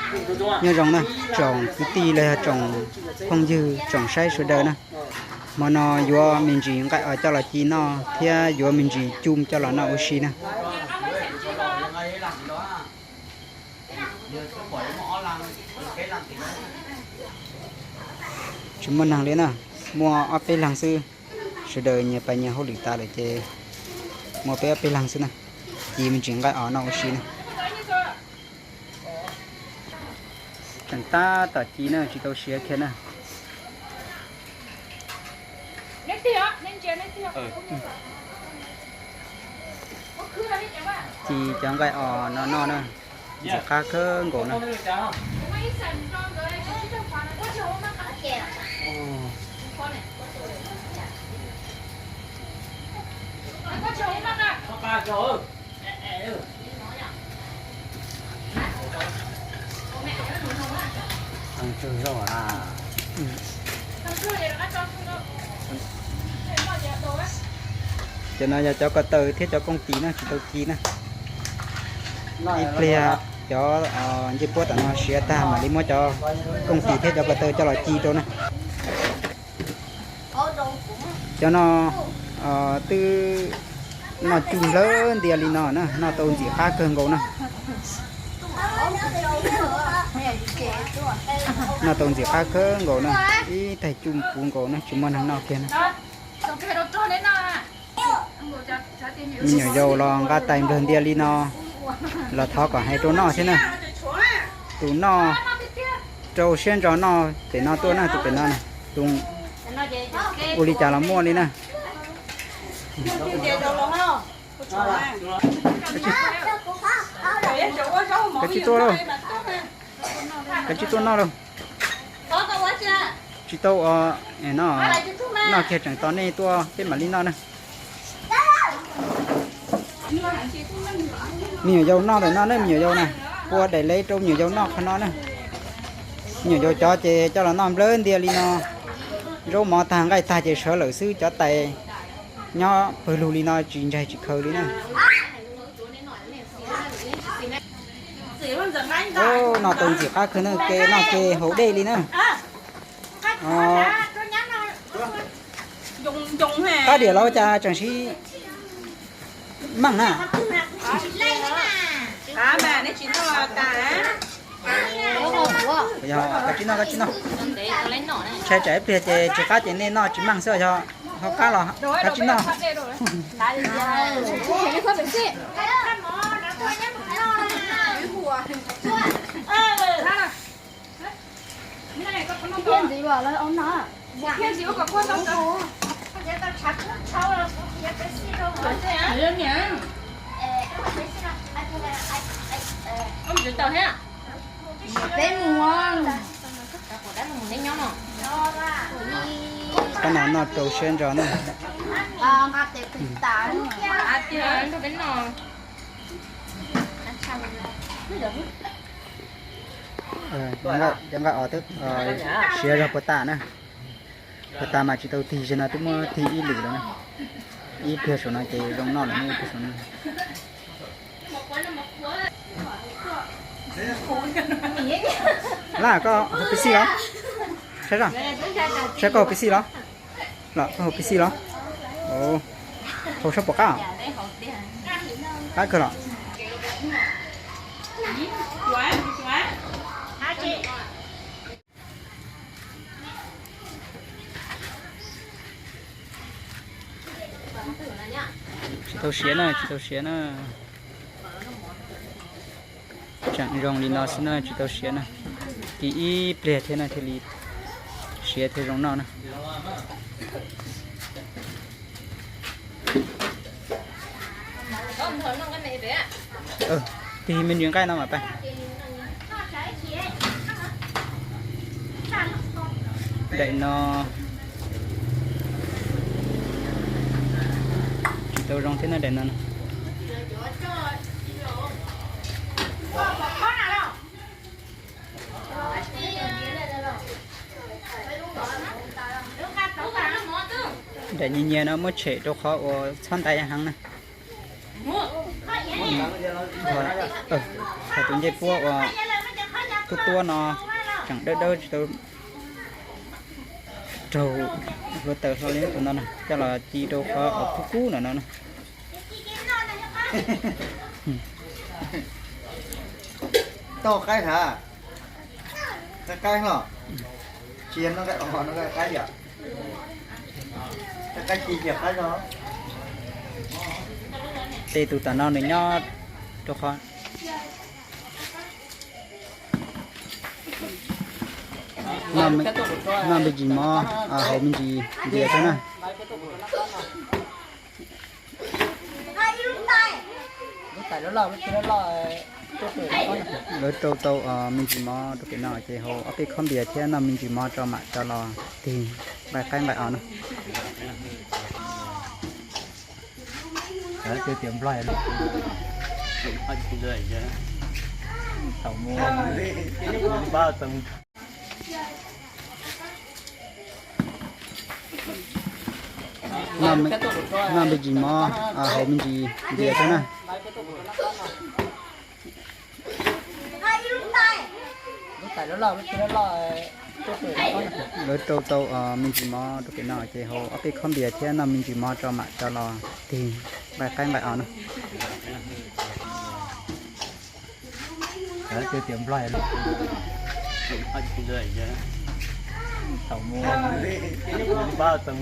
Nyob zoo na, tsoom kwv tij los yog tsoom phooj ywg tsoom saib sawv daws na, hmo no yuav me ntsis nqaij os coj los ci noj thiab yuav me ntsis cum coj los noj ua si na. Tsis muaj neeg li na, muaj ob peb leeg xwb. Sawv daws nyias pais nyias hauj lwm tas lawm ces muaj peb ob peb leeg xwb na, ci me ntsis nqaij os noj ua si na. Tseem tab tom ci na, tsis tau siav kiag na. Ci cov nqaij os no noj na, ntxim qab kawg nkaus na. Cov no yog cov ko taw thiab cov kooj tis na, tsis tau ci na. Ib pliag cov ncej puab tom no siav tag mam li muab cov kooj tis thiab cov ko taw coj los ci rau na. Cov no twb noj cuj nplawg ntias li no na, noj tau ntxim qab kawg nkaus na. Noj tau ntxim qab kawg nkaus na, ib tais cuj puv nkaus na, tsis muaj neeg noj kiag na. Me nyuam yaus los nqa tais nplawg ntias li no los thov kom hais rau noj thiab na. Tus noj rau siab ntso noj pem no tuaj na, tus pem no, tus ua li cas los muaj li na. Kav tsij tuaj lauj, kav tsij tuaj noj lauj. Tsis tau ua, noj kiag tseem tos nej tuaj peb mam li noj na. Me nyuam yaus noj ntawm no ne, me nyuam yaus na, ua daim lej rau me nyuam yaus noj qhov no na. Me nyuam yaus cov ces coj los noj nplawg ntias li no. Zaub mov tag nqaij tag ces sawv lawm xwb, cov tais nyob pawg lug li no tsis ntsaig tsis khaws li na. Noj tau ntxim qab kawg na, ke noj ke haus dej li na. Qab diam los ua cas tseem sib meej na. Kav tsij noj, kav tsij noj. Ntshai tsam ib pliag ces tsis qab ces nej noj tsis meej xwb, yog ho qab los kav tsij noj. Peb mus. Qab no noj rau siab ntso na. Cov nqaij os twb siav zog puas tas na. Puas tas mas tsis tau tig, zaum no twb muab tig ib lwm lawm na. Ib pliag saum no ces zoo noj lawm, ib pliag saum no. Laj, koj haus pepsi los? Saib, saib koj haus pepsi los? Los koj haus pepsi los? Haus sab puas qab? Qab kawg los? Tsis tau siav na, tsis tau siav na. Tseem zoo li no xwb na, tsis tau siav na. Tig ib pliag thiab na thiaj li siav thiaj zoo noj na. Tig me ntsis nqaij no mas pab. Daim no tsis tau zoo thiab na, daim no. Daim nyias nyias no muab tshem rau qhov uas txhob ntais heev na. Tus ncej puab uas Tuab tuab no tseem dawb dawb tsis tau raug hluav taws hlo li tus no na, coj los ci rau qhov uas kub kub no no na. Tau qaib hab? Qaib qaib los? Tsis yog no qaib os, no qaib qaib yom? Qaib qaib ci yog qaib no. Tej tus tam no nws nyob rau qhov noj me ntsis mov, haus me ntsis npias xwb na. Lawv rau tau me ntsis mov rau pem no ces haus ob peb khob npias thiab noj me ntsis mov tso mam rov los tig nqaij qaib nqaij os na. Tias Nplog thaum mus pab tau noj me ntsis mov, haus me ntsis npias xwb na. Lawv rau tau me ntsis mov rau pem no ces haus ob peb khob npias thiab noj me ntsis mov tso mam rov los tig nqaij qaib nqaij os na. Tias Nplog thaum mus pab tau